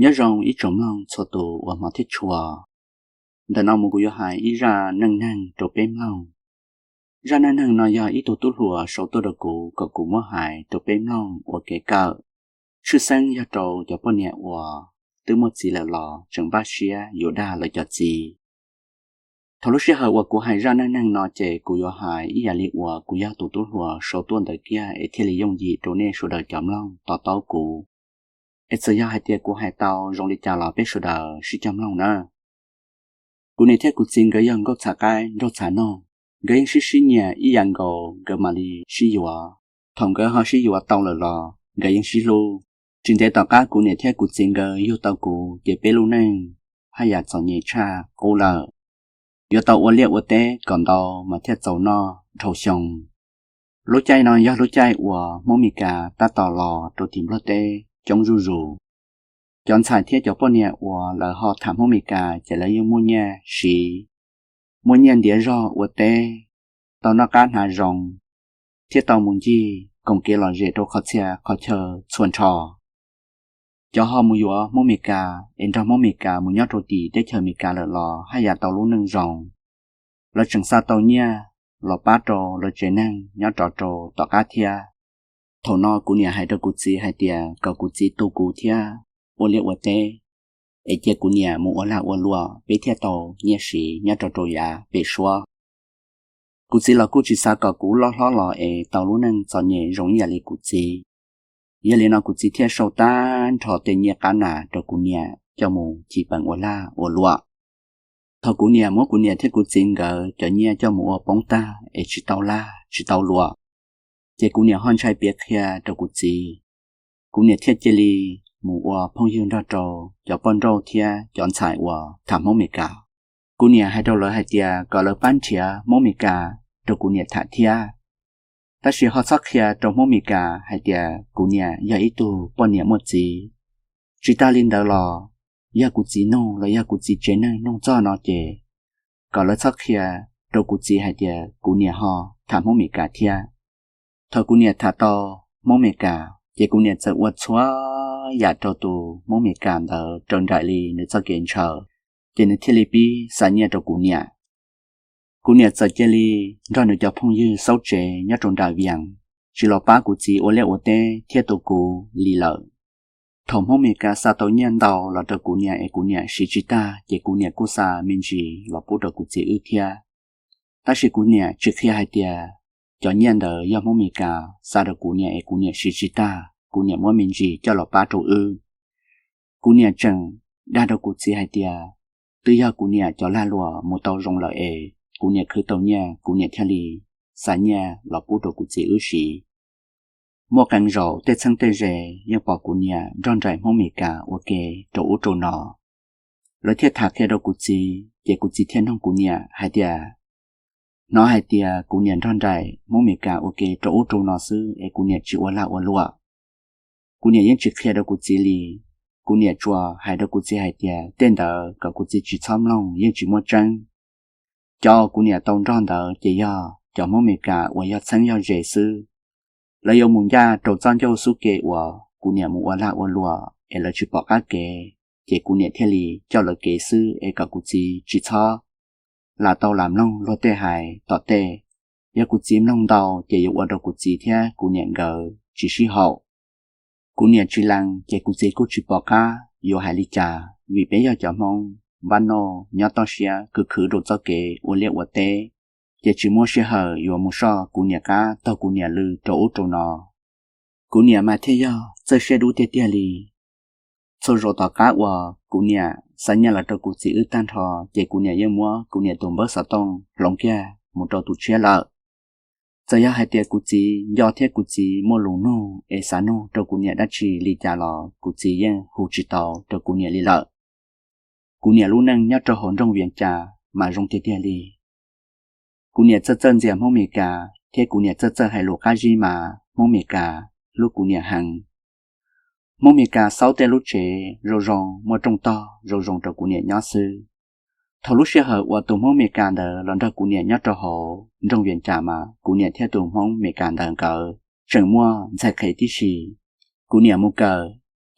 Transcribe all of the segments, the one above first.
Nyob zoo ib tsoom mloog txhua tus uas hmov thiab tshua. Ntawm no mus kuv yuav hais ib zaj neej neeg rau peb mloog. Zaj neej neeg no yog ib tug tub hluas sau tuaj rau kuv kom kuv muab hais rau peb mloog ua kev kawm, tshwj xeeb yog rau cov poj niam uas twb muaj txiv lawm los tseem npaj siab yuav dag lawv cov txiv. Thaum lub sij hawm uas kuv hais zaj neej neeg no ces kuv yuav hais ib yam li uas kuv yog tus tub hluas sau tuaj ntawd kiag es thiaj li yooj yim rau nej sawv daws cov mloog to taub kuv. Es txawm yog hais tias kuv hais tau zoo li cas los peb sawv daws sib cog mloog na. Kuv niam thiab kuv txiv nkawd yog nkauj txhav qaib nraug txhav noog, nkawd yeej sib sib nyiam ib yam nkaus nkawd mam li sib yuav. Thaum nkawd ho sib yuav tau lawm los nkawd yeej sib hlub. Tsis ntev tom qab kuv niam thiab kuv txiv nkawd yug tau kuv ces peb lub neej haj yam txom nyem tshaj qub lawm. Yuav tau ua liaj ua teb kom ntau mas thiaj txaus noj dhau xyoo. Lub caij no yog lub caij uas Hmoob Mes Kas tab tom los rau tim Nplog teb coob zuj zus. Cov ntxhais thiab cov poj niam uas lawv ho tham Hmoob Mes Kas ces lawv yeej muaj nyiaj siv, muaj nyiaj ntiav zog ua teb, tau noj qab hnav zoo, thiab tau mus ncig koom kev lom zem rau qhov txhia qhov chaw txhua nrho. Cov ho mus yuav Hmoob Mes Kas es nrog Hmoob Mes Kas mus nyob rau tim teb chaws Mes Kas lawm los haj yam tau lub neej zoo. Lawv tseem xa tau nyiaj los pab rau lawv tsev neeg nyob rov rau tom qab thiab. Thaum no kuv niam hais rau kuv txiv hais tias kom kuv txiv tu kuv thiab ua liaj ua teb, es cia kuv niam mus ua lag ua luam peb thiaj tau nyiaj siv nyob rau rau yav pem suab. Kuv txiv los kuj tsis xav kom kuv loj hlob los es tau lub neej txom nyem zoo ib yam li kuv txiv. Yog li no kuv txiv thiaj sau tag nrho tej nyiaj qab nas rau kuv niam coj mus ci peem ua lag ua luam. Thaum kuv niam muab kuv niam thiab kuv txiv nkawd cov nyiaj coj mus ua poob tag es tsis tau lag tsis tau luam, ces kuv niam ho ntshai piav qhia rau kuv txiv. Kuv niam thiaj cia li mus ua phooj ywg nrog rau cov poj nrauj thiab cov ntxhais uas tham Hmoob Mes Kas. Kuv niam hais rau lawv hais tias kom lawv pab nrhiav Hmoob Mes Kas rau kuv niam tham thiab. Tab sis ho txhob qhia rau Hmoob Mes Kas hais tias kuv niam yog ib tug poj niam muaj txiv. Tsis tas li ntawd los yog kuv txiv nug los yog kuv txiv tsev neeg nug txog no ces kom lawv txhob qhia rau kuv txiv hais tias kuv niam ho tham Hmoob Mes Kas thiab. Thaum kuv niam tham tau Hmoob Mes Kas ces kuv niam txawm ua txhua yam rau tus Hmoob Mes Kas ntawd raws nraim li nws txoj kev ntshaw, ces nws thiaj li pib xa nyiaj rau kuv niam. Kuv niam txawm cia li nrog nws cov phooj ywg xauj tsev nyob rau nram Vias, tsis los pab kuv txiv ua liaj ua teb thiab tu kuv li lawm. Thaum Hmoob Mes Kas xa tau nyiaj ntau los rau kuv niam es kuv niam siv tsis tag ces kuv niam kuj xa me ntsis los pub rau kuv txiv wb thiab. Tab sis kuv niam tsis qhia hais tias cov nyiaj ntawd yog Hmoob Mes Kas xa rau kuv niam es kuv niam siv tsis tag, kuv niam muab me ntsis coj los pab rau wb. Kuv niam tseem dag rau kuv txiv hais tias twb yog kuv niam cov lag luam mus tau zoo lawm es kuv niam khwv tau nyiaj kuv niam thiaj li xa nyiaj los pub rau kuv txiv wb siv. Muaj qee zaum tej txheeb tej ze yeej pom kuv niam nrog nraim Hmoob Mes Kas ua ke rau ub rau no. Lawv thiaj tham qhia rau kuv txiv ces kuv txiv thiaj nug kuv niam hais tias, hnov hais tias kuv niam nrog nraim Hmoob Mes Kas ua ke rau ub rau no xwb es kuv niam tsis ua lag ua luam. Kuv niam yeej tsis qhia rau kuv txiv li. Kuv niam tsuas hais rau kuv txiv hais tias tej ntawd kom kuv txiv tsis txhob mloog, yeej tsis muaj tseeb. Cov kuv niam tau nrog ntawd ces yog cov Hmoob Mes Kas uas yog txheeb yog ze xwb. Lawv yuav mus ncaj rau txoj ncauj xub ke uas kuv niam mus ua lag ua luam es lawv tsis pom qab kev, ces kuv niam thiaj li coj lawv kev xwb es kom kuv txiv tsis txhob lam tau lam mloog luag tej hais tom tej. Yog kuv txiv mloog ntau ces yuav ua rau kuv txiv thiab kuv niam nkawd tsis sib haum. Kuv niam tsis lees ces kuv txiv kuj tsis pom qab yuav hais li cas, vim peb yog cov Hmoob npab noj nyob toj siab khwv khwv rau txoj kev ua liaj ua teb, ces tsis muaj sij hawm yuav mus soj kuv niam qab taug kuv niam lw rau ub rau no. Kuv niam mas thiaj yog txawj siab dub tiag tiag li. Txhua zaus tom qab uas kuv niam xa nyiaj los rau kuv txiv wb tag nrho ces kuv niam yeej muab kuv niam tus npawb xov tooj hloov kiag mus rau tus tshiab lawm. Txawm yog hais tias kuv txiv nco thiab kuv txiv muaj lus nug es xav nug rau kuv niam dab tsi li cas los kuv txiv yeej hu tsis tau rau kuv niam li lawm. Kuv niam lub neej nyob rau hauv nroog Vias Cas mas zoo tiag tiag li. Kuv niam txawj txawj ntxias Hmoob Mes Kas thiab kuv niam txawj txawj hais lus qab zib mas Hmoob Mes Kas hlub kuv niam heev. Hmoob Mes Kas xauj tej lub tsev zoo zoo, muaj rooj tog zoo zoo rau kuv niam nyob xwb. Thaum lub sij hawm uas tus Hmoob Mes Kas ntawd los nrog kuv niam nyob rau hauv nroog Vias Cas mas kuv niam thiab tus Hmoob Mes Kas ntawd nkawd tseem muaj ntxhais qhev tib si. Kuv niam mus kawm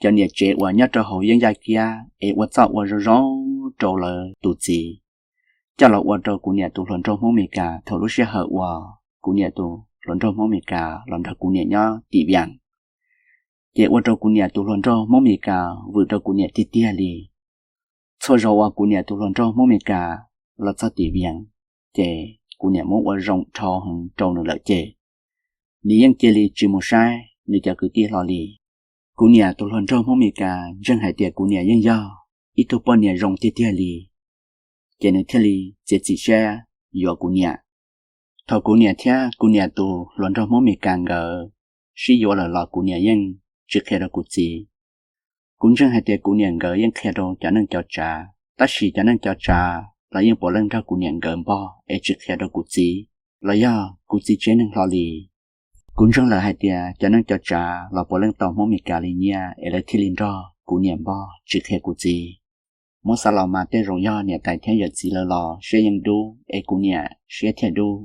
cov niam tsev uas nyob rau hauv yeeb yaj kiab es ua txoj ua zoo zoo rau lawv tus txiv, coj los ua rau kuv niam tus hluas nraug Hmoob Mes Kas thaum lub sij hawm uas kuv niam tus hluas nraug Hmoob Mes Kas los nrog kuv niam nyob tim Vias. Ces ua rau kuv niam tus hluas nraug Hmoob Mes Kas vwm rau kuv niam tiag tiag li. Txhua zaus uas kuv niam tus hluas nraug Hmoob Mes Kas los txog tim Vias, ces kuv niam muab ua zoo dhau heev rau nws lawm ces nws yeej cia li tsis mus saib nws cov kwv tij hlo li. Kuv niam tus hluas nraug Hmoob Mes Kas ntseeg hais tias kuv niam yeej yog ib tug poj niam zoo tiag tiag li, ces nws thiaj li txiav txim siab yuav kuv niam. Thaum kuv niam thiab kuv niam tus hluas nraug Hmoob Mes Kas nkawd sib yuav lawm los kuv niam yeej tsis qhia rau kuv txiv. Kuv ntseeg hais tias kuv niam nkawd yeej qhia rau cov neej cov tsav, tab sis cov neej cov tsav los yeej puav leej nrog kuv niam nkawd npog es tsis qhia rau kuv txiv los yog kuv txiv tsev neeg hlo li. Kuv ntseeg lawm hais tias cov neej cov tsav los puav leej tau Hmoob Mes Kas li nyiaj es lawv thiaj li nrog kuv niam npog tsis qhia kuv txiv. Muab xav los mas tej zaum yog niam tais thiab yawm txiv lawv los siab yeej dub es kuv niam siab thiaj dub.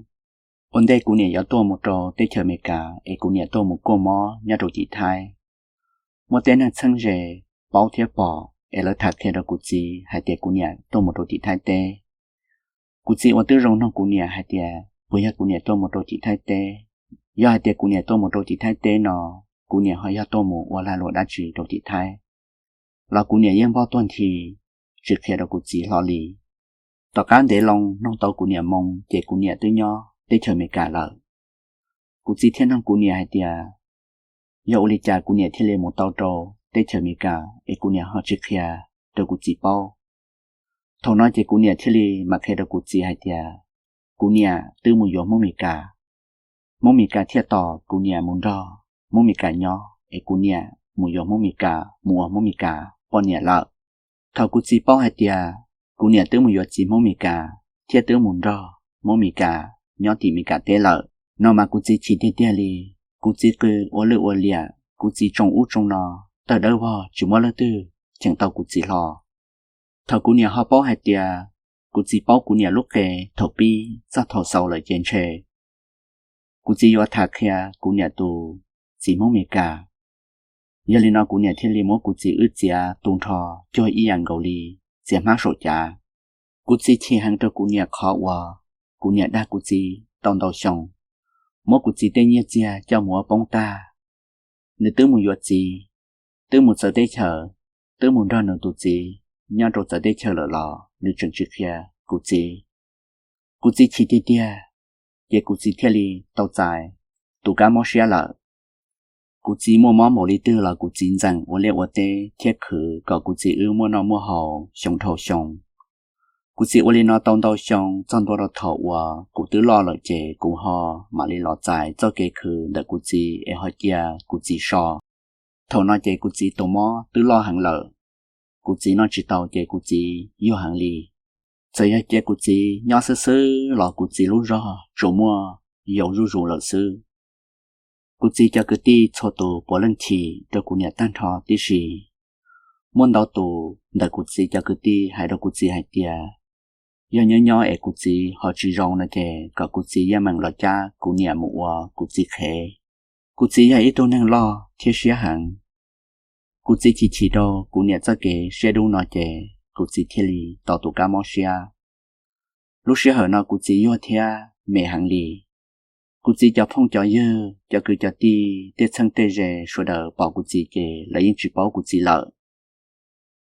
Ua ntej kuv niam yuav tuaj mus rau teb chaws Amelikas es kuv niam tuaj mus kuaj mob nyob rau tim Thaib. Muaj tej neeg txheeb ze paub thiab pom es lawv tham qhia rau kuv txiv hais tias kuv niam tuaj mus rau tim Thaib teb. Kuv txiv uas twb zoo noog kuv niam hais tias puas yog kuv niam tuaj mus rau tim Thaib teb. Yog hais tias kuv niam tuaj mus rau tim Thaib teb no, kuv niam ho yog tuaj mus ua lag luam dab tsi rau tim Thaib, los kuv niam yeej npog tuag nthi, tsis qhia rau kuv txiv hlo li. Tom qab ntev loo noog tau kuv niam moo ces kuv niam twb nyob teb chaws Amelikas lawm. Kuv txiv thiaj noog kuv niam hais tias yog ua li cas kuv niam thiaj li mus tau rau teb chaws Amelikas es kuv niam ho tsis qhia rau kuv txiv paub. Thaum no ces kuv niam thiaj li mam qhia rau kuv txiv hais tias kuv niam twb mus yuav Hmoob Amelikas. Hmoob Amelikas thiaj tos kuv niam mus nrog Hmoob Amelikas nyob es kuv niam mus yuav Hmoob Amelikas mus ua Hmoob Amelikas poj niam lawm. Thaum kuv txiv paub hais tias kuv niam twb mus yuav txiv Hmoob Amelikas thiab twb mus nrog Hmoob Amelikas nyob tim Amelikas teb lawm no mas kuv txiv chim tiag tiag li. Kuv txiv qw ua lwj ua liam, kuv txiv tsoo ub tsoo no, tawg dawb vog tsis muaj leej twg cheem tau kuv txiv hlo. Thaum kuv niam ho paub hais tias kuv txiv paub kuv niam lub qe thaum pib txog thaum xaus lawm ces ntshe kuv txiv yuav tham qhia kuv niam tus txiv Hmoob Amelikas. Yog li no kuv niam thiaj li muab kuv txiv wb txiav tu nrho cuag ib yam nkaus li txiav hmab saum cav. Kuv txiv chim heev rau kuv niam qhov uas kuv niam dag kuv txiv tau ntau xyoo, muab kuv txiv tej nyiaj txiag coj mus ua poob tag. Nws twb mus yuav txiv, twb mus txawv teb chaws, twb mus nrog nws tus txiv nyob rau txawv teb chaws lawm los nws tseem tsis qhia kuv txiv. Kuv txiv chim tiag tiag, ces kuv txiv thiaj li tau txais tus kab mob siab lawm. Kuv txiv muaj mob npaum li twg los kuv txiv ntxeem ua liaj ua teb thiab khwv kom kuv txiv wb muaj noj muaj haus xyoo dhau xyoo. Kuv txiv ua li no tau ntau xyoo txog ntua rau thaum uas kuv twb loj lawm ces kuv ho mam li los txais txoj kev khwv ntawm kuv txiv es ho cia kuv txiv so. Thaum no ces kuv txiv tus mob twb loj heev lawm, kuv txiv noj tsis tau ces kuv txiv yuag heev li. Txawm yog cia kuv txiv nyob xwb xwb los kuv txiv lub zog tsuas muaj yau zuj zus lawm xwb. Kuv txiv cov kwv tij txhua tus puav leej chim rau kuv niam tag nrho tib si. Muaj ntau tus ntawm kuv txiv cov kwv tij hais rau kuv txiv hais tias yog nyob nyob es kuv txiv ho tsis zoo no ces kom kuv txiv yeej meem los cab kuv niam mus ua kuv txiv qhev. Kuv txiv yog ib tug neeg loj thiab siab heev. Kuv txiv chim chim rau kuv niam txoj kev siab dub no ces kuv txiv thiaj li tau tus kab mob siab. Lub sij hawm no kuv txiv yuag thiab me heev li. Kuv txiv cov phooj cov ywg, cov kwv cov tij, tej txheeb tej ze sawv daws pom kuv txiv ces lawv yeej tsis paub kuv txiv lawm.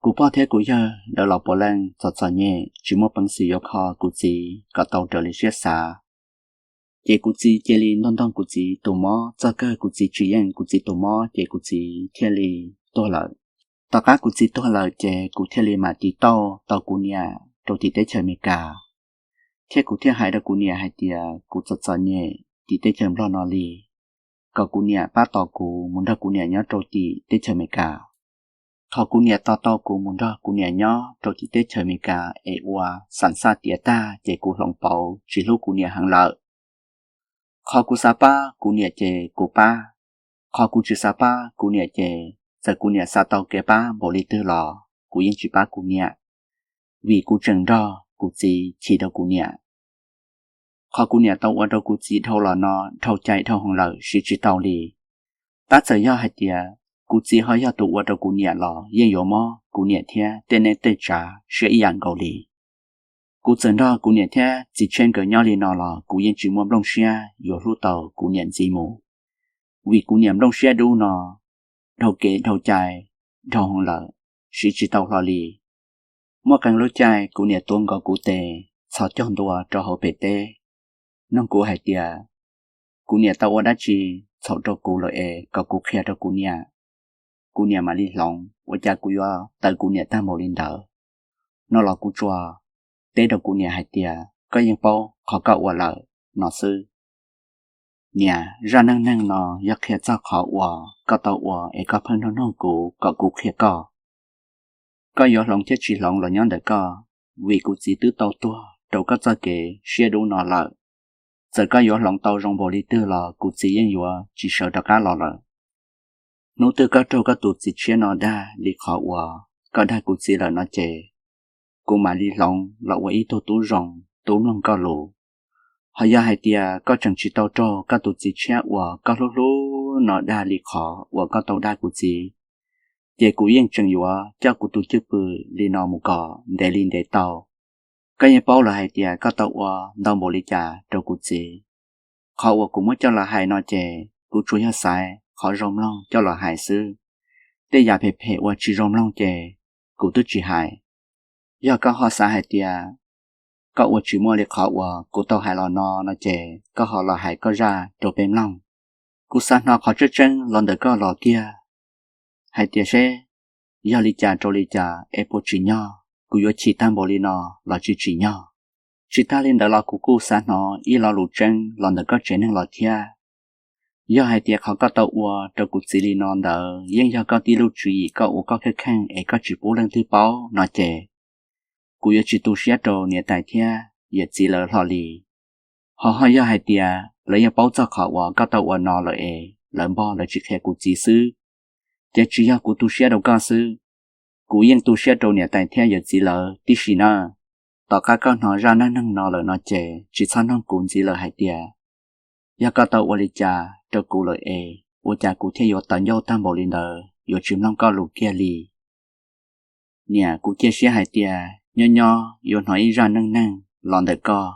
Kuv pog thiab kuv yawg lawv los puav leej txom txom nyem tsis muaj peev xwm yuav kho kuv txiv kom tau raws li siab xav. Ces kuv txiv cia li ntoog ntoog kuv txiv tus mob txog kawg kuv txiv tsis yeej kuv txiv tus mob ces kuv txiv thiaj li tuag lawm. Tom qab kuv txiv tuag lawm ces kuv thiaj li mam tiv tauj tau kuv niam rau tim teb chaws Amelikas, thiab kuv thiaj hais rau kuv niam hais tias kuv txom txom nyem tim teb chaws Nplog no li, kom kuv niam pab tos kuv mus nrog kuv niam nyob rau tim teb chaws Amelikas. Thaum kuv niam tos tau kuv mus nrog kuv niam nyob rau tim teb chaws Amelikas es ua xam xaj tiav tag ces kuv hloov pauv tsis hlub kuv niam heev lawm. Qhov kuv xav pab kuv niam ces kuv pab, qhov kuv tsis xav pab kuv niam ces txawm kuv niam xav tau kev pab npaum li twg los kuv yeej tsis pab kuv niam, vim kuv tseem nrog kuv txiv chim rau kuv niam. Qhov kuv niam tau ua rau kuv txiv dhau los no dhau cai dhau hwv lawm siv tsis tau li. Tab txawm yog hais tias Kuv txiv ho yog tus ua rau kuv niam los yeej yuav mob kuv niam thiab tej neej tej tsav siab ib yam nkaus li. Kuv txawm nrog kuv niam thiab txiv tshiab nkawd nyob li no los kuv yeej tsis muaj nplooj siab yuav hlub tau kuv niam ntxiv mus, vim kuv niam nplooj siab dub no dhau kev dhau cai dhau hwv lawm, siv tsis tau hlo li. Muaj qee lub caij kuv niam tuav nkaus kuv tes txhos caug ntua rau hauv pem teb, nug kuv hais tias kuv niam tau ua dab tsi txhaum rau kuv lawm es kom kuv qhia rau kuv niam, kuv niam mam li hloov, ua cas kuv yuav tawv kuv niam tag npaum li ntawd. No los kuv tsuas teb rau kuv niam hais tias koj yeej paub qhov koj ua lawm no xwb. Niam, zaj neej neeg no yog qhia txog qhov uas koj tau ua es koj pheej nug nug kuv kom kuv qhia koj. Koj yuav hloov thiab tsis hloov los nyob ntawm koj, vim kuv txiv twb tau tuag rau koj txoj kev siab dub no lawm. Txawm koj yuav hloov tau zoo npaum li twg los kuv txiv yeej yuav tsis sawv rov qab los lawm. Hnub twg koj raug koj tus txiv tshiab no dag li qhov uas koj dag kuv txiv lawm no ces kuv mam li hloov los ua ib tug tub zoo, tub mloog koj lus. Ho yog hais tias koj tseem tsis tau raug koj tus txiv tshiab uas koj hlub hlub no dag li qhov uas koj tau dag kuv txiv, ces kuv yeej tseem yuav coj kuv tus cwj pwm li no mus kom ntev li ntev tau. Koj yeej paub lawm hais tias koj tau ua ntau npaum li cas rau kuv txiv. Qhov uas kuv muab coj los hais no ces kuv tsuas yog xaiv qhov zoo mloog coj los hais xwb. Tej yam phem phem uas tsis zoo mloog ces kuv twb tsis hais. Yog koj ho xav hais tias koj ua tsis muaj li qhov uas kuv tau hais los no no ces koj ho los hais koj zaj rau peb mloog. Kuv xav hnov qhov tseeb tseeb los ntawm koj los kiag hais tias seb yog li cas rau li cas es puas tsim nyog kuv yuav chim tag npaum li no los tsis tsim nyog. Tsis tag li ntawd los kuv kuj xav hnov ib lo lus tseeb los ntawm koj tsev neeg los thiab. Yog hais tias qhov koj tau ua rau kuv txiv li no ntawd yeej yog koj tib lub tswv yim koj ua koj kheej kheej es koj tsis pub leej twg paub no ces kuv yuav tsis tu siab rau niam tais thiab yawm txiv lawv hlo li. Ho ho yog hais tias lawv yeej paub txog qhov uas koj tau ua no lawm es lawv npog lawv tsis qhia kuv txiv xwb, ces tsis yog kuv tu siab rau koj xwb, kuv yeej tu siab rau niam tais thiab yawm txiv lawv tib si na. Tom qab koj hnov zaj neej neeg no lawm no ces tsis txhob nug kuv ntxiv lawm hais tias yog koj tau ua li cas rau kuv lawm es ua cas kuv thiaj yuav tawv ncauj tag npaum li ntawd yuav tsis mloog koj lus kiag li. Niam, kuv cia siab hais tias nyob nyob yuav hnov ib zaj neej neeg los ntawm koj,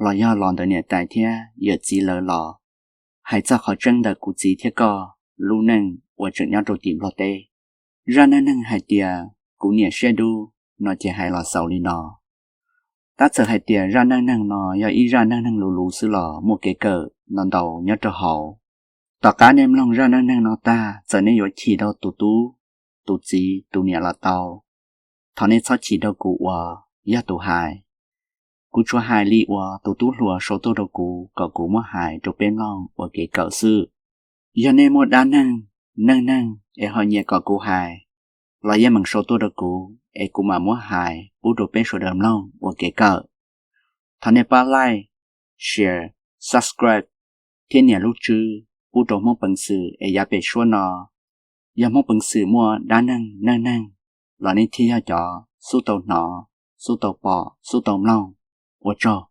los yog los ntawm niam tais thiab yawm txiv lawv los hais txog qhov tseeb ntawm kuv txiv thiab koj lub neej uas tseem nyob rau tim Nplog teb. Zaj neej neeg hais tias kuv niam siab dub no ces hais los xaus li no. Tab txawm hais tias zaj neej neeg no yog ib zaj neej neeg luv luv xwb los muaj kev kawm ntau ntau nyob rau hauv. Tom qab nej mloog zaj neej neeg no tag, txawm nej yuav chim rau tus tub, tus txiv, tus niam los tau, thov nej txhob chim rau kuv uas yog tus hais. Kuv tsuas hais li uas tus tub hluas sau tuaj rau kuv kom kuv muab hais rau peb mloog ua kev kawm xwb. Yog nej muaj dab neeg, neej neeg es ho nyiam kom kuv hais, los yeej meem sau tuaj rau kuv es kuv mam muab hais pub rau peb sawv daws mloog ua kev kawm. Thov nej pab like, share, subscribe thiab nias lub tswb pub rau Hmoob Peev Xwm es yav pem suab no yog Hmoob Peev Xwm muaj dab neeg, neej neeg los nej thiaj yog cov xub tau hnov, xub tau pom, xub tau mloog. Ua tsaug.